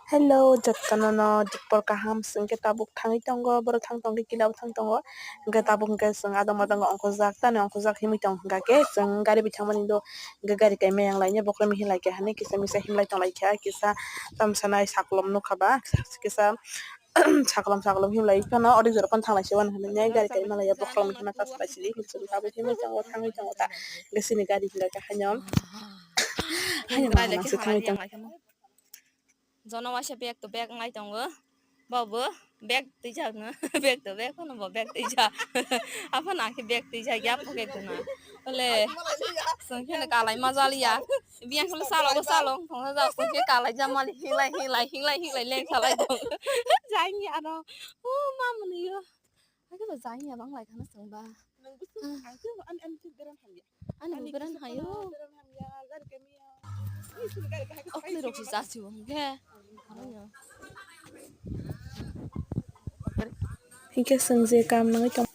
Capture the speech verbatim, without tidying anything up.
Hello, jotono no dikpor kaham, chwng khe tabuk thangwi tongo, borok thang tongkhe kila bo thang tongo, hwnkhe tabuk hwnkhe chwng adong bodong ongkhorjak, tani ongkhorjak himwi tong hwnkha khe chwng gari bai thangmani do, hwnkhe gari kaimai yang lainai bokhorok himlai kha hani kisa misa himlai tong lai kha, kisa tamsa nai sakolom nukha ba, kisa sakolom sakolom himlai phano onek jora phano thanglai se uanw hinwi gari kaimai laiya bokhorok himna kha salai sidi hinwi chwng tabuk himwi tongo, thangwi tongo ta, hwnkhe chini gari himlai kha haino, haino thangwi tongo. Jono waisa bag to bag ngai tongo. Bo bo bag twijak no. Bag to bag phano bo bag twijak. Aphano akhe bag twijak ya pocket na. Ole sengkhe kalai ma jaliya. Biyang kholo salo bo salo. Thongsa jak sengkhe kalai jamali hinglai hinglai hinglai hinglai leng salai tong. Jangni ano. O mamani yo. Ake ba jangni abang lai khana sengba. Nang bwswk ang khe ani ani khe beran hamya. Ani ani beran kisa hayo. Beran hamya, gari kami ya. Ni sini gari kahai kahai. Okle rok si jasi bo hwnkhe. Hwnkhe chwng je kam nangwi tong.